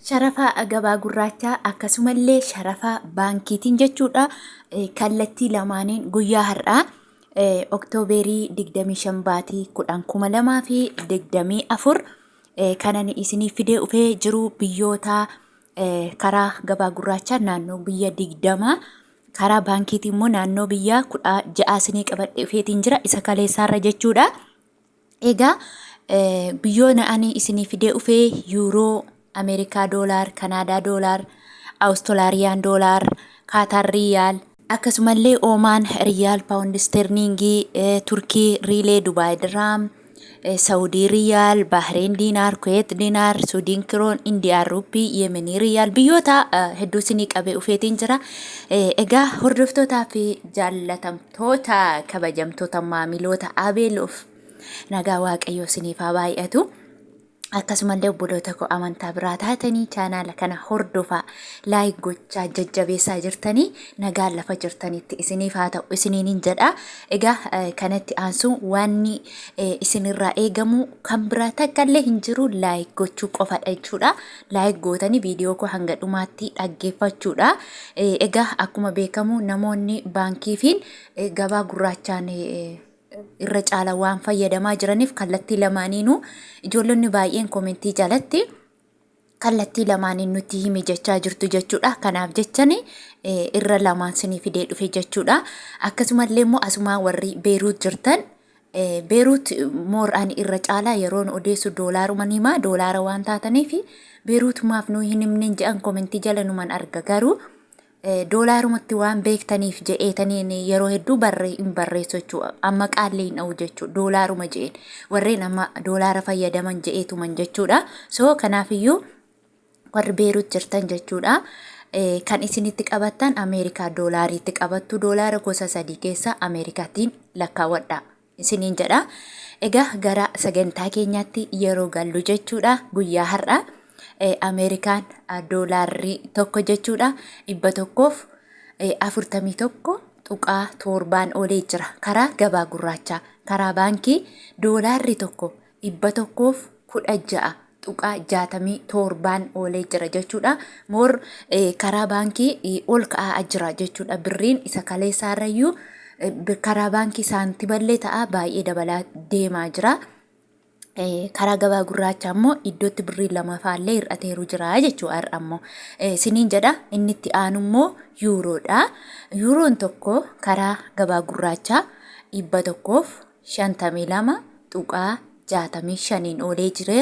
Sharafa gabaa gurraachaa akkasumallee sharafa baankiitiin jechuudha. Kallattii lamaaniin guyyaa har'aa Oktoobeerii 25 baatii 10 2024 kanan isiniif fidee dhufee jiru biyyoota karaa gabaa gurraachaa naannoo biyya 20, karaa baankiitiin immoo naannoo biyya 16 isinii qabadhee dhufeetiin jira, isa kaleessaarra jechuudha. Egaa biyyoonni ani isinii fidee dhufee Yuuroo, Ameerikaa Doolaar, Kanaadaa Doolaar, Awustolaariyaan Doolaar, Kaataar Riyaal, akkasumallee Oomaan Riyaal, Paawundi Isterliingii, Turkii Riilee, Dubaay Diraam, Saawudii Riyaal, Bahreen Diinaar, Kuweet Diinaar, Suudiin Kiroon, Indiyaan Ruppii, Yemenii Riyaal, biyyoota hedduu isinii qabee dhufeetiin jira. Egaa hordoftootaa fi jaallatamtoota, kabajamtoota maamiloota Abeeloof, nagaa Waaqayyoo isiniif haa baay'atu. Akkasumallee obboloota koo amantaa biraa taatanii chaanaala kana hordofaa, like gochaa jajjabeessaa jirtanii, nagaan lafa jirtanitti isiniif haa ta'u isiniin hin jedha. Egaa kanatti aansuun wanni isinirraa eegamu kan biraa takka illee hin jiru, like gochuu qofadha jechuudha. Like gootanii viidiyoo koo hanga dhumaatti dhaggeeffachuudha. Egaa akkuma beekamu namoonni baankii fi gabaa gurraachaan irra caala waan fayyadamaa jiraniif, kallattii lamaaniinuu ijoollonni baay'een komentii jalatti kallattii lamaaniin nutti himi jechaa jirtu jechuudha. Kanaaf jechani irra lamaan sinii fidee dhufe jechuudha. Akkasumallee immoo asumaa warri Beeruut jirtan, Beeruut moor ani irra caalaa yeroon odeessu doolaaruman himaa, doolaara waan taataniif Beeruutumaaf nuu hin himne jedhan komentii jala numan arga, garuu doolaarumatti waan beektaniif je'eetaniin yeroo hedduu barree hin barreessu jechuudha. Amma qaallee hin dha'u jechuudha. Doolaaruma je'een. Warreen amma doolaara fayyadaman je'eetuman jechuudha. So kanaafiyyuu warri Beerut jirtan jechuudha. Kan isinitti qabattan Ameerikaa doolaariitti qabattu, doolaara gosa sadii keessa Ameerikaattiin lakkaawwadha isiniin jedha. Egaa gara sagantaa keenyaatti yeroo gallu jechuudha, guyyaa har'a Ameerikaan doolaarri tokko jechuudha 141.7n oolee jira karaa gabaa gurraachaa. Karaa baankii doolaarri tokko 116.67n oolee jira jechuudha. Moor karaa baankii ol ka'aa jira jechuudha. Birriin isa kaleessaarrayyuu karaa baankii saantimallee ta'a baay'ee dabalaa deemaa jira. Karaa gabaa gurraachaa immoo iddootti birrii lama faallee hir'ateeru jira jechuudha har'a immoo. Siniin jedha, inni itti aanu immoo yuuroodha. Yuuroon tokko karaa gabaa gurraachaa 152.65n oolee jira.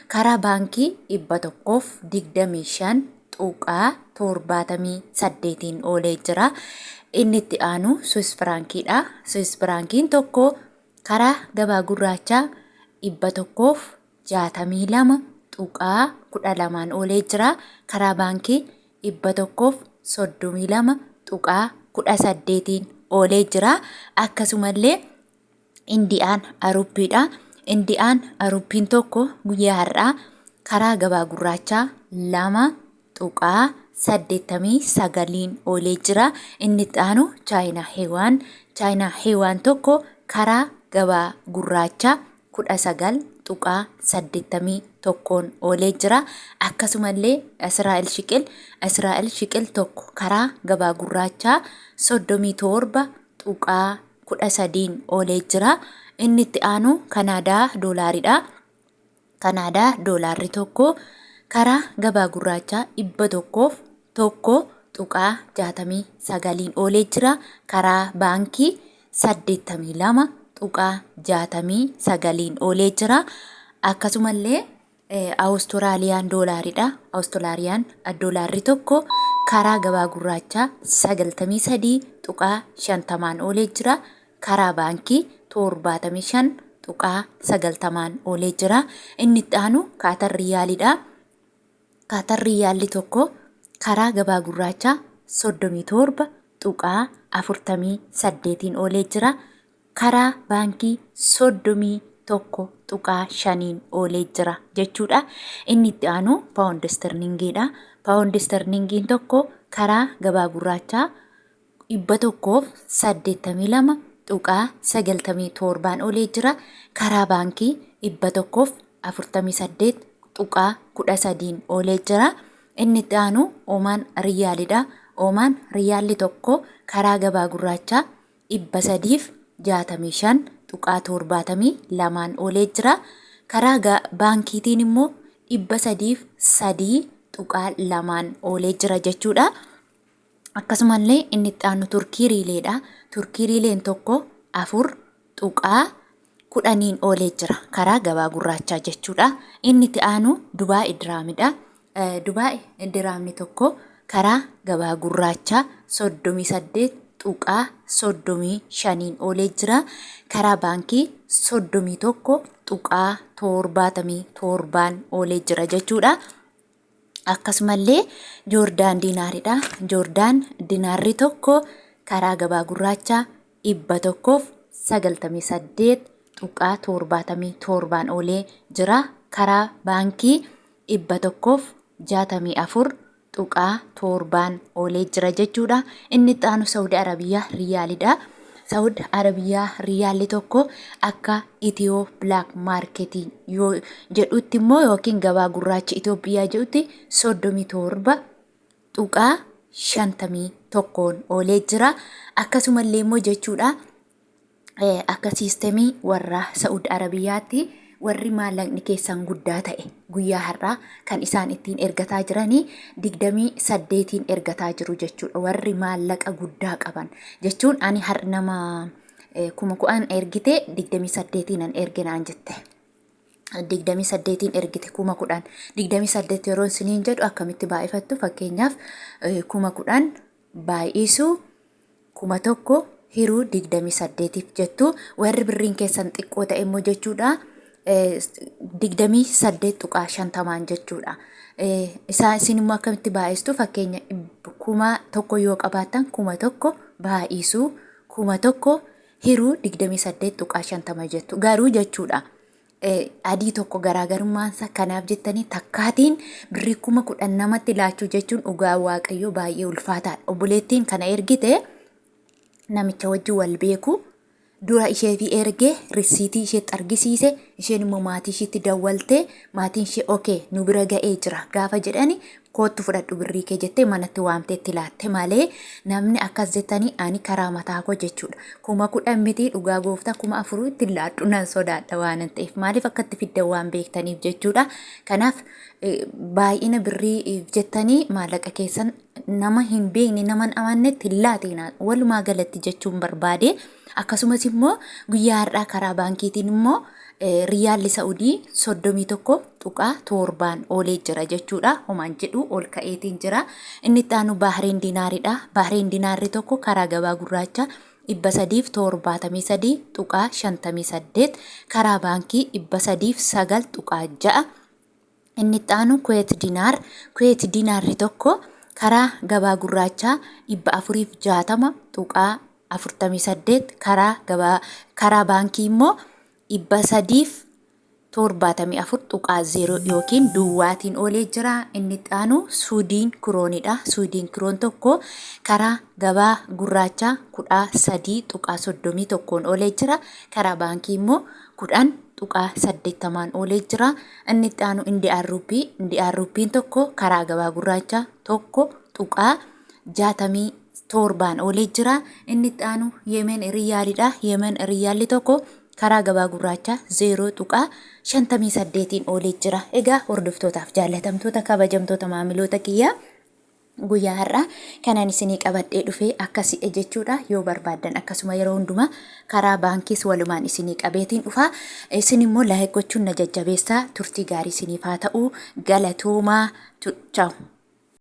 Karaa baankii 125.78n oolee jira. Inni itti aanu Swiss firaankiidha. Swiss firaankiin tokko karaa gabaa gurraachaa 162.12n oolee jira. Karaa baankii 132.18n oolee jira. Akkasumallee Indiyaan Ruppiidha. Indiyaan Ruppiin tokko guyyaa har'aa karaa gabaa gurraachaa 2.89n oolee jira. Inni itti aanu Chaayinaa Heewaan. Chaayinaa Heewaan tokko karaa gabaa gurraachaa 19.81n oolee jira. Akkasumallee Israa'el Shiqil. Israa'el Shiqil tokko karaa gabaa gurraachaa 37.13n oolee jira. Inni itti aanu Kanaadaa doolaaridha. Kanaadaa doolaarri tokko karaa gabaa gurraachaa 101.69n oolee jira. Karaa baankii 82.69n oolee jira. Akkasumallee Awustoraaliyaan doolaaridha. Awustoraaliyaan doolaarri tokko karaa gabaa gurraachaa 93.50n oolee jira. Karaa baankii 75.90n oolee jira. Inni itti aanu Kaatar Riyaalidha. Kaatar Riyaalli tokko karaa gabaa gurraachaa 37.48n oolee jira. Karaa baankii 31.5n oolee jira jechuudha. Inni itti aanu paawundi isterlingiidha. Paawundi isterlingiin tokko karaa gabaa gurraachaa 182.97n oolee jira. Karaa baankii 148. tuqaa 13n oolee jira. Inni itti aanu Omaan Riyyaalidha. Omaan Riyyaalli tokko karaa gabaa gurraachaa 365.72n oolee jira. Karaa baankiitiin immoo 303.2n oolee jira jechuudha. Akkasumallee inni itti aanu Turkii Riileedha. Turkii Riileen tokko 4.10n oolee jira. Karaa gabaa gurraachaa jechuudha. Inni itti aanu Dubaay Diraamidha. Dubaay Diraamni tokko karaa gabaa gurraachaa 38.35n oolee jira. Karaa baankii 31.77n oolee jira jechuudha. Akkasumallee Joordaan diinaaridha. Joordaan dinaarri tokko karaa gabaa gurraachaa 198.77n oolee jira. Karaa baankii 164.7n oolee jira jechuudha. Inni itti aanu Saudi Arabiyaa Riyaalidha. Saudi Arabiyaa Riyaalli tokko akka Itiyoo Black Market yoo jedhutti immoo yookiin gabaa gurraacha Itoophiyaa jedhutti 37.51n oolee jira. Akkasumallee immoo jechuudha akka siistemii warra Sa'ud Arabiyaatti warri maallaqni keessan guddaa ta'e guyyaa har'aa kan isaan ittiin ergataa jiranii 28n ergataa jiru jechuudha. Warri maallaqa guddaa qaban jechuun ani har nama 10,000 ergite 28n erge naan jette. 28n ergite 10,000. 28 yeroo isiniin jedhu akkamitti baay'ifattu? Fakkeenyaaf 10,000 baay'isuu 1000 hiruu 28f jettu. Warri birriin keessan xiqqoo ta'e immoo jechuudha 28.50n jechuudha. Isaa isin immoo akkamitti baay'istu? Fakkeenya 1000 yoo qabaattan 1000 baay'isuu 1000 hiruu 28.50 jettu. Garuu jechuudha adii tokko garaagarummaansa kanaaf jettanii takkaatiin birrii 10,000 namatti laachuu jechuun dhugaa waaqayyoo baay'ee ulfaataadha. Obboleettiin kana ergite namicha wajjin wal beeku dura isheefi ergee rissiitii isheetti argisiise, isheen immoo maatii isheetti dawwaltee maatiin ishee okee nu bira ga'ee jira gaafa jedhani koottu fudhadhu birrii kee jettee manatti waamtee itti laatte malee namni akkas jettanii ani karaa mataa koo jechuudha. 10,000 miti, dhugaa gooftaa 4,000 itti laadhu nan sodaadha waan ta'eef, maaliif akka itti fiddan waan beektaniif jechuudha. Kanaaf baay'ina birrii jettanii maallaqa keessan nama hin beekne, nama hin amannetti hin laatina walumaa galatti jechuun barbaade. Akkasumas immoo guyyaa har'aa karaa baankiitiin immoo riyaalli Sa'udii 31.7n oolee jira jechuudha. Homaan jedhu ol ka'eetiin jira. Inni itti aanu Baahireen diinaaridha. Baahireen diinaarri tokko karaa gabaa gurraacha 373.58, karaa baankii 309.6. Inni itti aanu Kuweet Dinaar. Kuweet Dinaarri tokko karaa gabaa gurraachaa 460.48, karaa gabaa karaa baankii immoo 374.0 yookiin duwwaatiin oolee jira. Inni itti aanu Suudiin Kiroonidha. Suudiin Kiroon tokko karaa gabaa gurraachaa 13.31n oolee jira. Karaa baankii immoo 10.80n oolee jira. Inni itti aanu Indiyaan Ruuppii. Indiyaan Ruuppiin tokko karaa gabaa gurraachaa 1.67n oolee jira. Inni itti aanu Yemen Riyaalidha. Yemen Riyaalli tokko karaa gabaa gurraachaa 0.58n oolee jira. Egaa hordoftootaaf jaallatamtoota kabajamtoota maamiloota kiyyaa, guyyaa har'aa kanan isinii qabadhee dhufee akkasidha jechuudha. Yoo barbaaddan akkasuma yeroo hundumaa karaa baankiis walumaan isinii qabeetiin dhufa. Isin immoo laayik gochuun na jajjabeessaa. Turtii gaarii isiniif haa ta'u. Galatoomaa. Ciao.